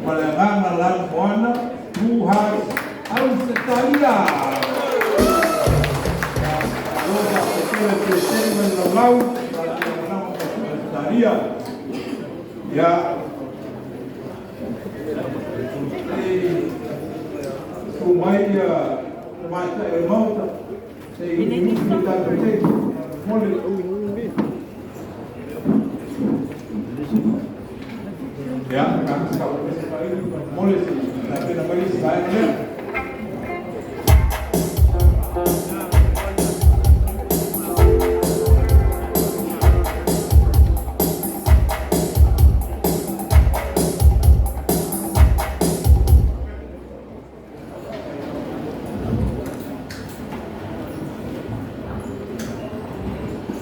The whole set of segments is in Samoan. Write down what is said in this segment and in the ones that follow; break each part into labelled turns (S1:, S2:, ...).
S1: Ma le agaga lanumoana, True Hearts, Ausetalia. Malo faafetai tele le seleni ma le laulau ma le lagolago mai Ausetalia. Ia, se i susu mai le Tamaitai o le Maota se i ufiufi le tatou keki faamolemole. Ia, faamolemole se i tapena mai le isi vaega lea.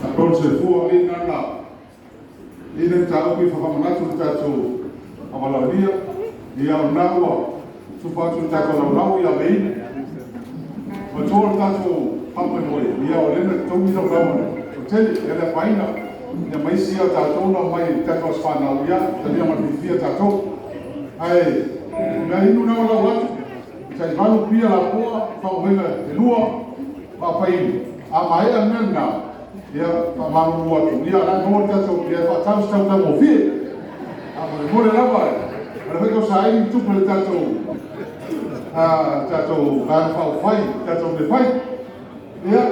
S2: Faapea le soifua alii nana i le mataupu i faamanatu i le tatou avalalia ia o lena ua tufa atu i le tatou laulau ia aveina. Matua le tatou faamoemoe ia o lea na totogi laulau a le hoteli ia le afaina ia ma isi o tatou na omai i tatou aso fanau ia talia ma le fiafia tatou. Ae mea inu na o lau atu tai 8 pia lapoa faauhega e lua faapainu a maea le mea lena ia faamalulu atu ia la maua le tatou pia e faatau se taugofie. Faamolemole lava o le foi tausaili tupe le tatou tatou vaega faaupufai tatou mea fai ia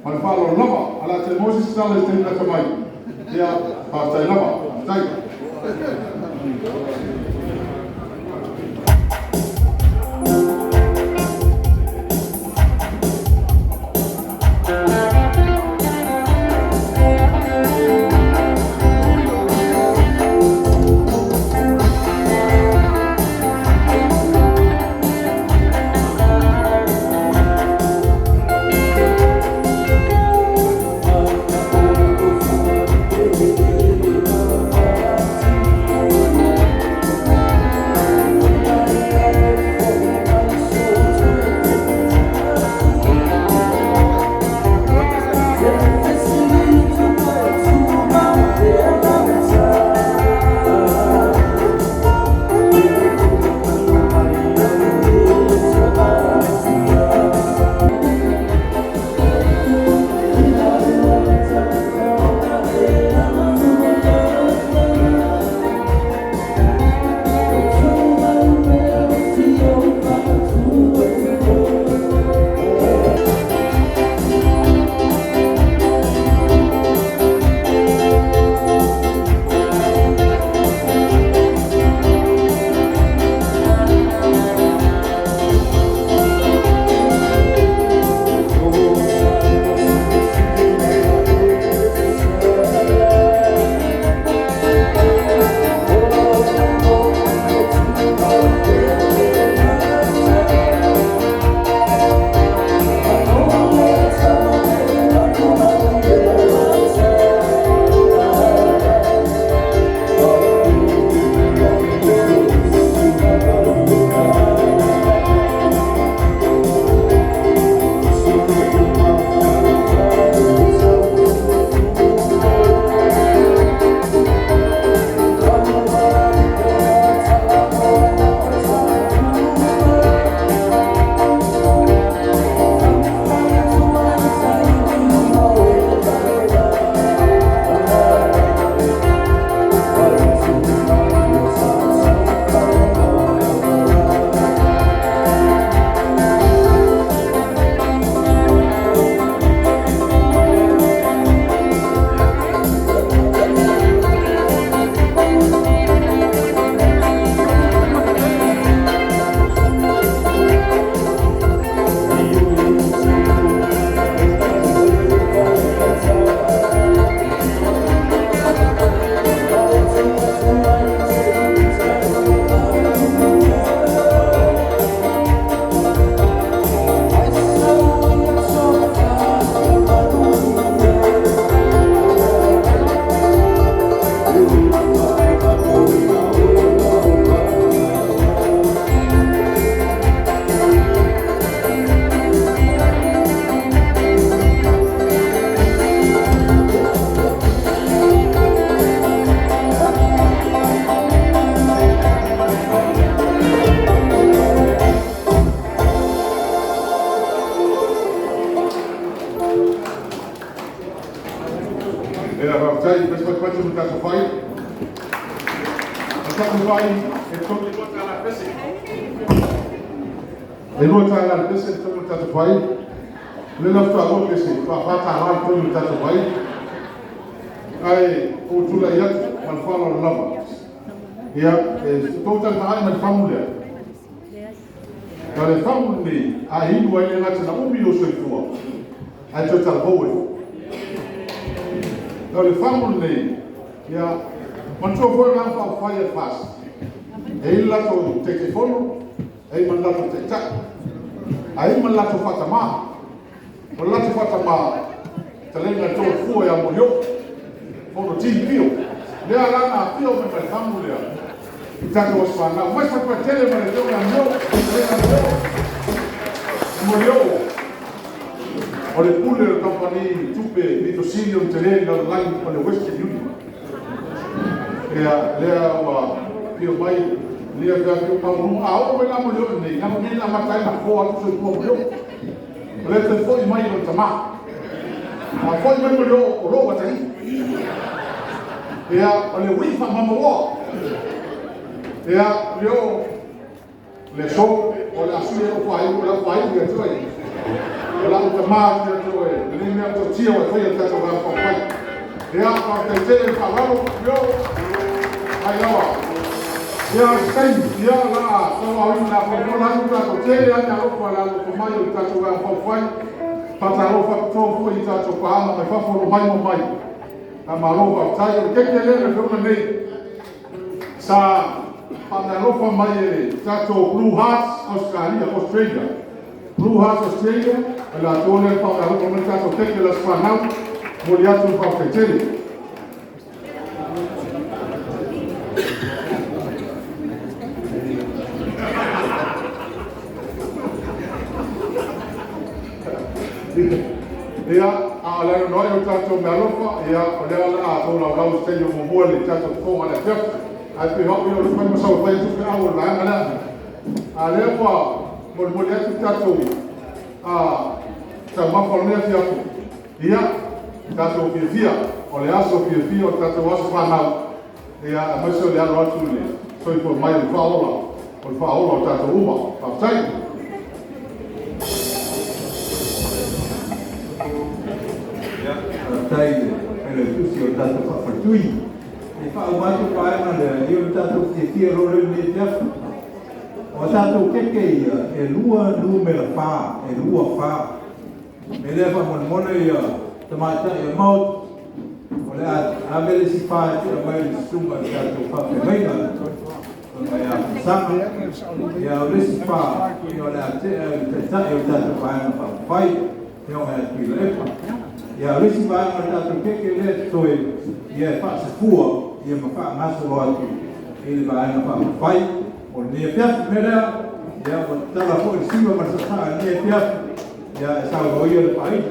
S2: ma le faaaloalo lava. O le a toe maua se isi tala i se taimi lata mai. Ia faafetai lava, faafetai. O tatou vai e togi $2 le pese. E $2 le pese le togi o le tatou vai. O le la faatoa 2 pese, faatoa $4 le togi o le tatou vai. Ae ua tulai atu ma le faaaloalo lava. Ia, e tou talitagai ma le fagu lea. O le fagu lenei, a inu ai le gata na umi lou soifua, ae toe talavou ai foi. O le fagu lenei, ia, manatua foi le Vaega Faaupufai a le FAST, e i ai le latou Taitaifono, e i ai ma le latou Taitai, ae i ai ma le latou faatamā. O le latou faatamā, fetalaiga i le Toetaufanua ia Molioo, Fonoti Pio, lea la na afio mai ma le fagu lea i tatou aso fanau. Mai Satupaitea ma le afioga ia Molioo, fetalaiga Molioo. O Molioo, o le pule o le kamupani tupe pito sili ona tele i le lalolagi, o le Western Union. Ia, lea ua afio mai lea feafi maualuga. A oo mai la Molioo i inei, leaga o nei na amata ai ona fofo atu soifua Molioo. O lea toe foi mai i lona tamā. A foi mai Molioo, o lou atalii. Ia, o le uii faamamaoa. Ia, Molioo, le aso, o le a sui ai lou faaiu, o lau faaiu ia te oe. O lau tamā atu ia te oe, lenei mea matautia ua e faia i le tatou Vaega Faaupufai. Ia, faafetai tele le faaaloalo, Molioo, mai lava. Ia, o se taimi, ia, o le a tauaaoina o le a fonofono atu tatou tele lava meaalofa i le alolofa mai o le tatou Vaega Faaupufai. Faatalofa faapitoa foi i tatou paaga mai fafo o lo o maimoa mai. Faamalo faafetai. O le keke lea le afioga nei, sa faameaalofa mai e le tatou Blue Hearts Australia, Australia. Blue Hearts Australia, o le latou lea faameaalofa mai le tatou keke i le aso fanau. Momoli atu le faafetai tele. Ia, a o le avanoa ai o tatou meaalofa, ia, o lea o le a tolaulau i se taimi o muamua i le tatou fofoga i le afiafi. Ae pei o au ia o le fai ma sau e fai atu feau a le vaega lea. A o lea ua molimoli atu le tatou taumafa o lenei afiafi, ia, tatou fiafia, o le aso fiafia o le tatou aso fanau, ia, aemaise o le alo atu i le soifua mai o le faaola, o le faaola o tatou uma. Faafetai.
S1: Ia, faafetai i le Failautusi o le tatou Faafaletui. E faauma atu le vaega lea, ia o le tatou fiafia loa lea i lenei afiafi. O a tatou keke ia, e 2 numera 4, e 2 4. Me lea faamolemole ia tamaitai o le Maota, o le a ave le isi 4 e tea mai le susuga i le tatou faafeagaiga mai ia Faasaga. Ia o le isi 4, ia o le a tea i le taitai o le tatou Vaega Faaupufai, afioga ia Tuilaepa. Ia o le isi vaega o le tatou keke lea e totoe, ia e faasafua ia ma faagasolo atu i le Vaega Faaupufai o lenei afiafi. O le mea lea, ia ua tatala foi le siva ma le saasaa i lenei afiafi, ia e saunoa ia le faaili.